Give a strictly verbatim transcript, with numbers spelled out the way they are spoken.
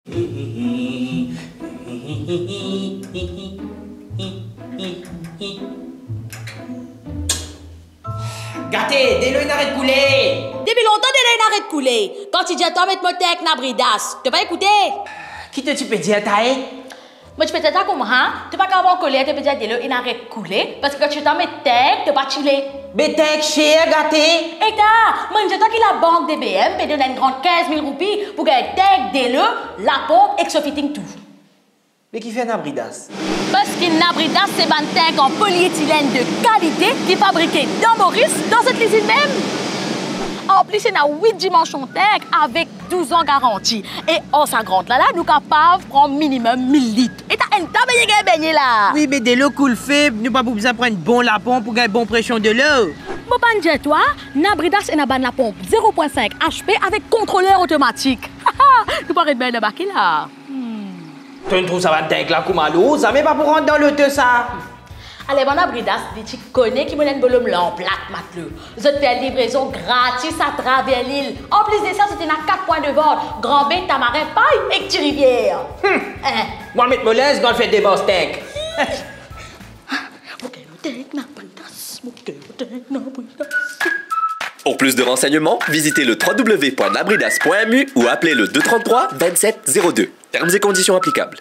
Gate, delo inn aret koule. Depi lontan delo inn aret koule. Kan ti dir twa met mo tank Nabridas, to pa ekoute. Ki to ti pe dir twa, e? Mo ti pe dir twa kouma, to pa kav ankoler, to pe dir delo inn aret koule, parski kan ti twa met tank, to pa ti le. Be tank ser, gate. Eta, mo dir twa ki labank D B M pe donn enn gran kinz mil roupi pou gagn tank delo, laponp ek so fitting tou. Me kifer Nabridas? Parski Nabridas se bann tank an polietilenn de kalite ki fabrike dan Moris, dan zot lizinn mem. Anplis, ena wit dimansion tank avek douz an garanti. E ar sa grant la la, nou kapav pran minimem mil lit. Eta enn ta begne gagn begne la. Wi, me delo koul feb, nou pa pou bizin pran enn bon laponp pou gagn bon presion delo. Mo pa'nn dir twa, Nabridas ena bann laponp zero pwin sink H P avek kontroler otomatik. Nou pa ret bien dan bake la. Hmm. To inn trouv sa bann tank la kouma lour, zame pa pou rant dan loto sa. Ale, bann Nabridas, li ti kone ki monn enn bolom lanplat, matlo. Zot fer livrezon gratis atraver lil. Anplis de sa, zot ena kat pwin de vant, Granbe, Tamarin, Pay ek Ti Rivier. Hmm. Eh. Mwa met mo linz, mo al fer demars tank. Mo ker tank Nabridas, mo ker tank Nabridas. Pour plus de renseignements, visitez le trois W point nabridas point M U ou appelez le deux trente-trois vingt-sept zéro deux. Termes et conditions applicables.